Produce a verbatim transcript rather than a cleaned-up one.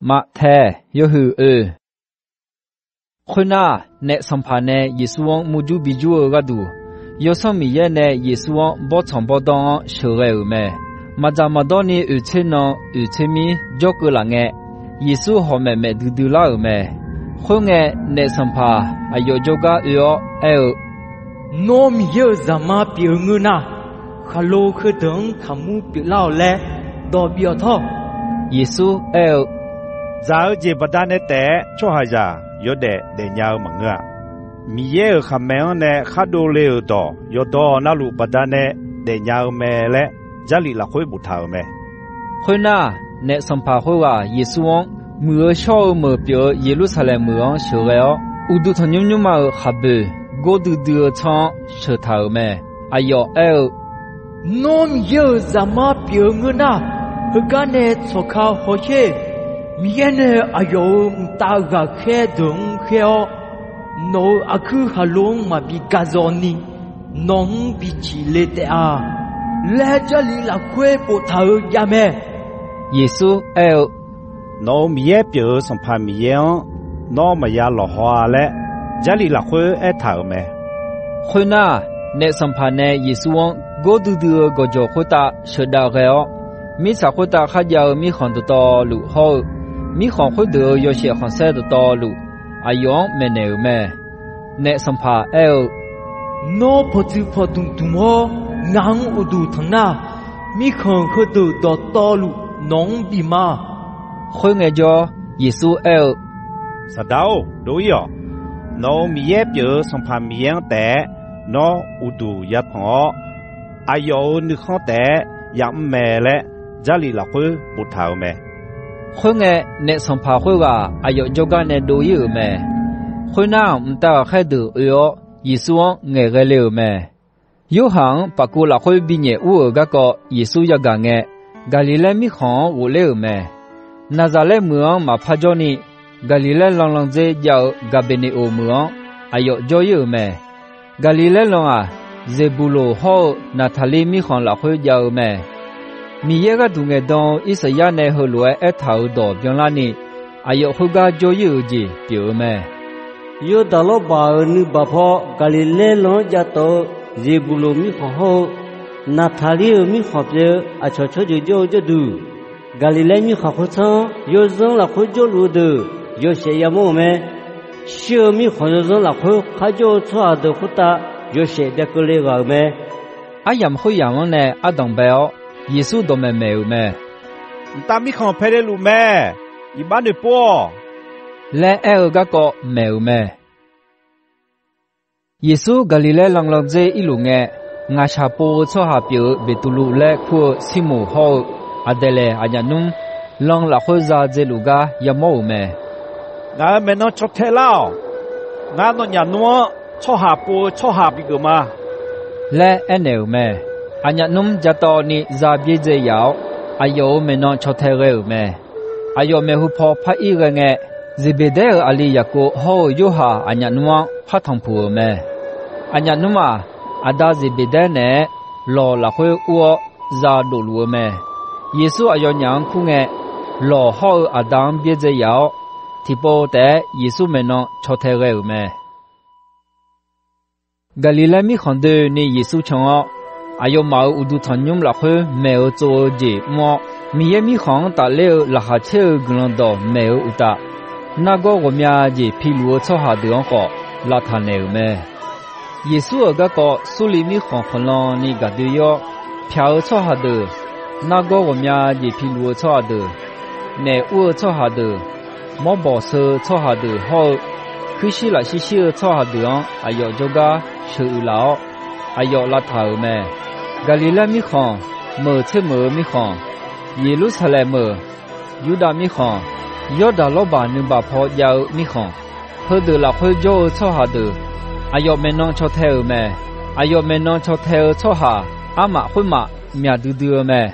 Maqtaeq yawhuiq oe. Khoernar, naef sanqpaq nae Yeqsur-anr murjur bijur-eu gharduq, Yawsanr Miqyaer nae Yeqsur-anr bawrtsanq bawrdanr-anr sheuqghae-euq mae. Maqdzaq maqdawr ni oeq tser nan oeq tser mir jawrkeuv laf ngae, Yeqsur hawq maeq maeq duidui lar-euq mae. Khoerngae, naef sanqpaq aqyawf jawrgar oe-awr aer-eu, Nawr Miqyaer-euq Zaqmar pyeuf-eu ngeur nar, khaqlo heudeuq-anr kaqmur pyeuflar-awq laer dawq bif-awq tawr. Yeqsur aer-eu, Dzaq-eu jeq baqdanae taef-aer tsawrhaqzaq yawdaef daefnya-eu maqngeur-a. Miqyaer-euq khaqmae-anr nae khar dovle-euq dawq yawqdawq na luf baqdanae daefnya-eu mae laer, Jarlif lafkhoer boftaq-euq mae. Khoernar, naef sanqpaq khoerghaq Yeqsur-anr, muiq-eu shawr-eu meuq pyeuf-eu Yeqlursaqlaeq meuq-anr sheuqghae-awr, uqduq tanqnymr nymrma-euq khaqboeq gordui dui-eu tsanr-anr sheuqtaq-euq mae. Aqyawf aer-eu, Nawr Miqyaer-euq Zaqmar pyeuf-eu ngeur nar, heugar nae tsawqka hawsher. Miqyaer nae aqyawf-euq mqtav ghaqkhaer deuq-anr khaer-awr, nawq-euq aqkuir khaqlo-anr maqbi gazawni, nawq-anr biciq le taef-a laer, Jarlif lafkhoer boftaq-euq javmae. Yeqsur aer-eu, Nawq-euq Miqyaer pyeuf-eu Sanqpaq Miqyaer-anr nawr maqya lawqhaw-a laer, Jarlif lafkhoer aertaq-euq mae. Khoernar, naef sanqpaq nae Yeqsur-anr gordui dui-eu gawqjawq khoertav sheuqdav ghae-awr, mirtsaq khoertav kharjav-eu mirkhanq dawqtawvluf hawr-eu, mirkhanq khoerdeuq-euq yawshaef khanqsaer dawqtawvluf, aqyawf-anr maeqnaeq-euq mae. Naef sanqpaq aer-eu, Nawr pawqtsuif pawqdmq dmq-awr ngaq-anr uqduq tanq nar, mirkhanq heudeuq dawqtawvluf nawq-anr bif ma. Khoerngae jawr, Yeqsur aer-eu, Saqdaq-or, dov-ir-awq. Nawq-euq Miqyaer pyeuf-eu Sanqpaq Miqyaer-anr taef-aer nawr uqduq yatanq-awr, aqyawf-euq nuikhanr taef-aer yamr mae laer, Jarlif lafkhoer boftaq-euq mae. Khoerngae, naef sanqpaq khoerghaq aqyawf jawrgar nae dov-ir-euq mae. Khoernar, mqtav ghaqkhaer deuq oe-awr, Yeqsur-anr ngaeqghae le-euq mae. Yorhaq-anr paf kuv lafkhoer binyaef ur-euq garkawv Yeqsur yagaq ngae, Gaqliqlaer mirkhanq-anr ghofler-euq mae. Naqzaqlaer meuq-anr maqpar jawrni, Gaqliqlaer lan landzer jav-eu Gaqbeqneqoq meuq-anr aqyawf jawr-ir-euq mae. Gaqliqlaer lan-aq, Zeqbuqloq hawr-eu Naqtaqlir mirkhanq lafkhoer jav-eu mae. Miqyaer gharduq ngaeqdan-eu Irsaqyar nae heulof-aer aertaq-euq dawq byanlarni, aqyawf khoergar jawr-ir-euq jeq pyeuf-eu mae. Yawrdaq lawrbaq-euq nuibaq paw Gaqliqlaer lan-anr jav tawf-eu Zeqbuqloq mirkhanq hawr-eu Naqtaqlir-euq mirkhanq pyeuf-eu aqcawq tsawrjeuq jawr-eu jawrduq, Gaqliqlaer mirkhanq khoertsanr-anr yawzanr lafkhoer jawrluf-eu deuq yawshaef yamawr-euq mae. Shir-eu mirkhanq yawzanr lafkhoer kharjawr-eu tsawrhaq deuq khoertav yawshaef byakeuvle ghaq-euq mae. Aryamq khoeryamq-anr nae ardanq bae-awr, Yeqsur dawqmaeq maeq-euq mae. Mqtav mirkhanq paele luf mae. Iq bar noeqpov-awq laer aer-eu garkawv maeq-euq mae. Yeqsur Gaqliqlaer lan landzer irluf ngae, ngaqshaq pov-eu tsawrhaq pyeuf-eu Beqtuvluv laer kur-eu Sirmoq hawr-eu Aqdaeqlaeq aqnyaf nmr, lan lafkhoer za dzaeluf gar yamawr-euq mae. Ngaq-euq maeqnan caw tae lar-awq. Ngar nawnyaf nmr-anr tsawrhaq pov-eu tsawrhaq bigeuf ma laer aernaeq-euq mae. Aqnyaf nmr ja tawv ni za byaerdzae yaf-awr, aqyawf-euq maeqnan caw tae ghae-euq mae. Aqyawf maeqhu paw par ir ghae ngae, Zeqbeqdaer-euq aqli Yaqkov hawr-eu Yorhaq aqnyaf nmr-anr par tanqpuq-euq mae. Aqnyaf nmr-aq, aqda Zeqbeqdaer naeq-aer lawq lafkhoer ur-awr za dofluf-eu mae. Yeqsur aqyawfnyaf-anr kur ngae, lawq hawr-eu aqda-anr byaerdzae yaf-awr, tiqpov taef-aer Yeqsur maeqnan caw tae ghae-euq mae. Gaqliqlaer mirkhanq doeni Yeqsur can-awr, aqyawfmaf-euq uqduq tanqnymr lafkhoer maeq-eu tsov-eu jeq mr-awr, Miqyaer Mirkhanq-anr tafler-eu Laqkhaq caer-eu Guiqlanq dawqmaeq-eu uqtaf, nargawr ghawqmya jeq piluf-eu tsawrhaq deuq-anr khawf lavtaq naeq-euq mae. Yeqsur-euq garkawv Surliv mirkhanq khanqlan ni gaqdoe-ir-awr, pyaq-eu tsawrhaq deuq, nargawr ghawqmya jeq piluf-eu tsawrhaq deuq, naef ur-eu tsawrhaq deuq, mawrbawq seu-eu tsawrhaq deuq hawr-eu, kuirshir lafshir shir-eu tsawrhaq deuq-anr aqyawf jawrgar sheuq uiq laf-awr, aqyawf lavtaq-euq mae. Gaqliqlaer mirkhanq, meuq tser meuq-eu mirkhanq, Yeqlursaqlaeq meuq, Yurdav mirkhanq, Yawrdaq lawrbaq nuibaq paw jav-eu mirkhanq, heudeuq lafkhoer jawr-eu tsawrhaq deuq, aqyawf maeqnan caw tae-euq mae. Aqyawf maeqnan caw tae-eu tsawrhaq armaf khoermaf myaq duidui-eu mae.